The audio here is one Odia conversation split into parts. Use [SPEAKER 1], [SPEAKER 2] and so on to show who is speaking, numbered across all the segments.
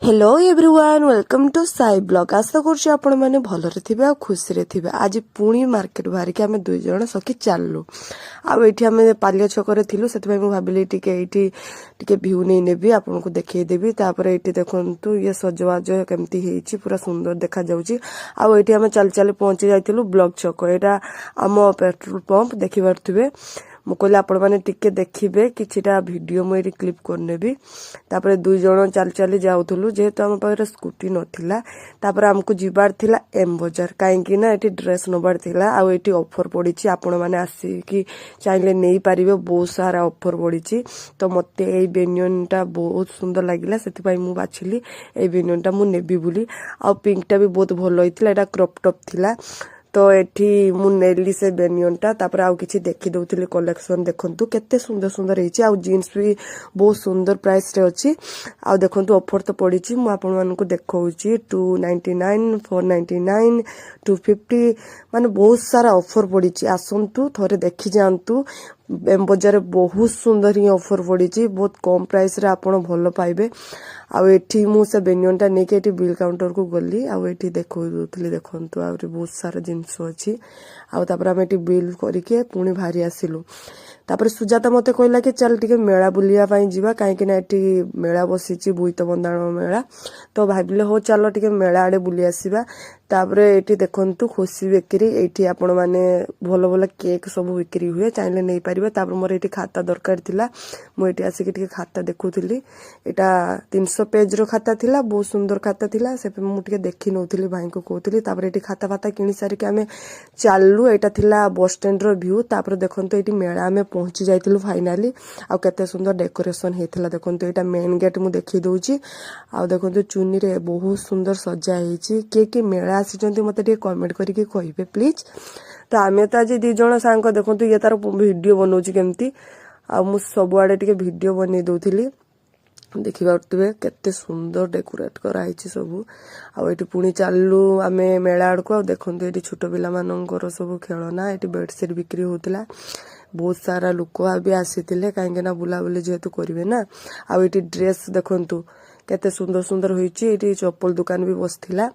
[SPEAKER 1] Hello everyone, welcome to Sai Vlog. ଆଶା କରୁଛି ଆପଣମାନେ ଭଲରେ ଥିବେ ଆଉ ଖୁସିରେ ଥିବେ। ଆଜି ପୁଣି ମାର୍କେଟ ବାହାରିକି ଆମେ ଦୁଇ ଜଣ ସଖୀ ଚାଲିଲୁ। ଆଉ ଏଇଠି ଆମେ ପାଲିଆ ଛକରେ ଥିଲୁ, ସେଥିପାଇଁ ମୁଁ ଭାବିଲି ଟିକେ ଏଇଠି ଟିକେ ଭ୍ୟୁ ନେଇ ନେବି, ଆପଣଙ୍କୁ ଦେଖେଇଦେବି। ତାପରେ ଏଇଠି ଦେଖନ୍ତୁ, ଇଏ ସଜବାଜ କେମିତି ହେଇଛି, ପୁରା ସୁନ୍ଦର ଦେଖାଯାଉଛି। ଆଉ ଏଇଠି ଆମେ ଚାଲି ଚାଲି ପହଞ୍ଚି ଯାଇଥିଲୁ ବ୍ଲକ ଛକ। ଏଇଟା ଆମ ପେଟ୍ରୋଲ ପମ୍ପ ଦେଖିପାରୁଥିବେ। ମୁଁ କହିଲି ଆପଣମାନେ ଟିକେ ଦେଖିବେ, କିଛିଟା ଭିଡ଼ିଓ ମୁଁ ଏଇଠି କ୍ଲିପ୍ କରିନେବି। ତାପରେ ଦୁଇ ଜଣ ଚାଲି ଚାଲି ଯାଉଥିଲୁ, ଯେହେତୁ ଆମ ପାଖରେ ସ୍କୁଟି ନଥିଲା। ତାପରେ ଆମକୁ ଯିବାର ଥିଲା ଏମ୍ ବଜାର, କାହିଁକି ନା ଏଠି ଡ୍ରେସ୍ ନେବାର ଥିଲା। ଆଉ ଏଠି ଅଫର୍ ପଡ଼ିଛି, ଆପଣମାନେ ଆସିକି ଚାହିଁଲେ ନେଇପାରିବେ। ବହୁତ ସାରା ଅଫର୍ ପଡ଼ିଛି। ତ ମୋତେ ଏଇ ବେନିୟନଟା ବହୁତ ସୁନ୍ଦର ଲାଗିଲା, ସେଥିପାଇଁ ମୁଁ ବାଛିଲି ଏଇ ବେନିୟନଟା ମୁଁ ନେବି ବୋଲି। ଆଉ ପିଙ୍କଟା ବି ବହୁତ ଭଲ ହେଇଥିଲା। ଏଇଟା କ୍ରପ୍ ଟପ୍ ଥିଲା। ତ ଏଠି ମୁଁ ନେଲି ସେ ବେନିୟନଟା। ତାପରେ ଆଉ କିଛି ଦେଖି ଦଉଥିଲି କଲେକ୍ସନ। ଦେଖନ୍ତୁ, କେତେ ସୁନ୍ଦର ସୁନ୍ଦର ହେଇଛି। ଆଉ ଜିନ୍ସ ବି ବହୁତ ସୁନ୍ଦର ପ୍ରାଇସରେ ଅଛି। ଆଉ ଦେଖନ୍ତୁ, ଅଫର ତ ପଡ଼ିଛି, ମୁଁ ଆପଣମାନଙ୍କୁ ଦେଖାଉଛି। 299, 499, 250, ମାନେ ବହୁତ ସାରା ଅଫର ପଡ଼ିଛି। ଆସନ୍ତୁ, ଥରେ ଦେଖି ଯାଆନ୍ତୁ। ଏମ୍ ବଜାରରେ ବହୁତ ସୁନ୍ଦର ହିଁ ଅଫର ପଡ଼ିଛି। ବହୁତ କମ୍ ପ୍ରାଇସରେ ଆପଣ ଭଲ ପାଇବେ। ଆଉ ଏଠି ମୁଁ ସେ ବେନିୟନଟା ନେଇକି ଏଠି ବିଲ୍ କାଉଣ୍ଟରକୁ ଗଲି। ଆଉ ଏଠି ଦେଖାଉଥିଲି, ଦେଖନ୍ତୁ, ଆହୁରି ବହୁତ ସାରା ଜିନିଷ ଅଛି। ଆଉ ତାପରେ ଆମେ ଏଠି ବିଲ୍ କରିକି ପୁଣି ବାହାରି ଆସିଲୁ। ତାପରେ ସୁଜାତା ମୋତେ କହିଲା କି ଚାଲ ଟିକେ ମେଳା ବୁଲିବା ପାଇଁ ଯିବା, କାହିଁକି ନା ଏଠି ମେଳା ବସିଛି, ବୋଇତ ବନ୍ଦାଣ ମେଳା। ତ ଭାବିଲେ ହଉ ଚାଲ ଟିକେ ମେଳା ଆଡ଼େ ବୁଲି ଆସିବା। ତାପରେ ଏଠି ଦେଖନ୍ତୁ, ଖୁସି ବେକରୀ। ଏଇଠି ଆପଣମାନେ ଭଲ ଭଲ କେକ୍ ସବୁ ବିକ୍ରି ହୁଏ, ଚାହିଁଲେ ନେଇପାରିବେ। ତାପରେ ମୋର ଏଇଠି ଖାତା ଦରକାର ଥିଲା। ମୁଁ ଏଇଠି ଆସିକି ଟିକେ ଖାତା ଦେଖୁଥିଲି। ଏଇଟା 300 ପେଜ୍ର ଖାତା ଥିଲା, ବହୁତ ସୁନ୍ଦର ଖାତା ଥିଲା। ସେ ମୁଁ ଟିକେ ଦେଖି ନେଉଥିଲି, ଭାଇଙ୍କୁ କହୁଥିଲି। ତାପରେ ଏଇଠି ଖାତା ଫାତା କିଣି ସାରିକି ଆମେ ଚାଲିଲୁ। ଏଇଟା ଥିଲା ବସ୍ ଷ୍ଟାଣ୍ଡର ଭ୍ୟୁ। ତାପରେ ଦେଖନ୍ତୁ, ଏଇଠି ମେଳା ଆମେ ପହଞ୍ଚି ଯାଇଥିଲୁ ଫାଇନାଲି। ଆଉ କେତେ ସୁନ୍ଦର ଡେକୋରେସନ ହେଇଥିଲା ଦେଖନ୍ତୁ। ଏଇଟା ମେନ୍ ଗେଟ୍, ମୁଁ ଦେଖେଇ ଦଉଛି। ଆଉ ଦେଖନ୍ତୁ, ଚୁନିରେ ବହୁତ ସୁନ୍ଦର ସଜା ହେଇଛି। କିଏ କିଏ ମେଳା ଆସିଛନ୍ତି, ମୋତେ ଟିକେ କମେଣ୍ଟ କରିକି କହିବେ ପ୍ଲିଜ୍। ତ ଆମେ ତ ଆଜି ଦି ଜଣ ସାଙ୍ଗ। ଦେଖନ୍ତୁ, ଇଏ ତାର ଭିଡ଼ିଓ ବନଉଛି କେମିତି। ଆଉ ମୁଁ ସବୁଆଡ଼େ ଟିକେ ଭିଡ଼ିଓ ବନେଇ ଦଉଥିଲି। ଦେଖିପାରୁଥିବେ, କେତେ ସୁନ୍ଦର ଡେକୋରେଟ୍ କରାହେଇଛି ସବୁ। ଆଉ ଏଇଠି ପୁଣି ଚାଲିଲୁ ଆମେ ମେଳା ଆଡ଼କୁ। ଆଉ ଦେଖନ୍ତୁ, ଏଇଠି ଛୋଟ ପିଲାମାନଙ୍କର ସବୁ ଖେଳନା, ଏଇଠି ବେଡ଼ସିଟ୍ ବିକ୍ରି ହଉଥିଲା। ବହୁତ ସାରା ଲୋକ ବି ଆସିଥିଲେ, କାହିଁକି ନା ବୁଲାବୁଲି ଯେହେତୁ କରିବେ ନା। ଆଉ ଏଇଠି ଡ୍ରେସ୍ ଦେଖନ୍ତୁ, କେତେ ସୁନ୍ଦର ସୁନ୍ଦର ହେଇଛି। ଏଇଠି ଚପଲ ଦୋକାନ ବି ବସିଥିଲା।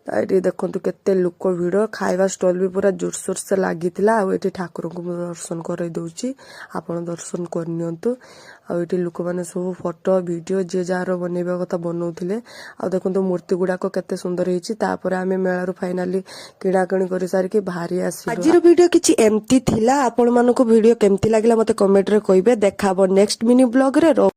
[SPEAKER 1] ତ ଏଇଠି ଦେଖନ୍ତୁ, କେତେ ଲୋକ ଭିଡ଼। ଖାଇବା ଷ୍ଟଲ୍ ବି ପୁରା ଜୋରସୋର ସେ ଲାଗିଥିଲା। ଆଉ ଏଇଠି ଠାକୁରଙ୍କୁ ମୁଁ ଦର୍ଶନ କରାଇ ଦଉଛି, ଆପଣ ଦର୍ଶନ କରିନିଅନ୍ତୁ। ଆଉ ଏଇଠି ଲୋକମାନେ ସବୁ ଫଟୋ ଭିଡ଼ିଓ ଯିଏ ଯାହାର ବନେଇବା କଥା ବନଉଥିଲେ। ଆଉ ଦେଖନ୍ତୁ, ମୂର୍ତ୍ତି ଗୁଡାକ କେତେ ସୁନ୍ଦର ହେଇଛି। ତାପରେ ଆମେ ମେଳାରୁ ଫାଇନାଲି କିଣାକିଣି କରି ସାରିକି ବାହାରି ଆସିଲୁ। ଆଜିର ଭିଡ଼ିଓ କିଛି ଏମିତି ଥିଲା। ଆପଣମାନଙ୍କୁ ଭିଡ଼ିଓ କେମିତି ଲାଗିଲା, ମତେ କମେଣ୍ଟରେ କହିବେ। ଦେଖା ହବ ନେକ୍ସଟ ମିନି ବ୍ଲଗରେ।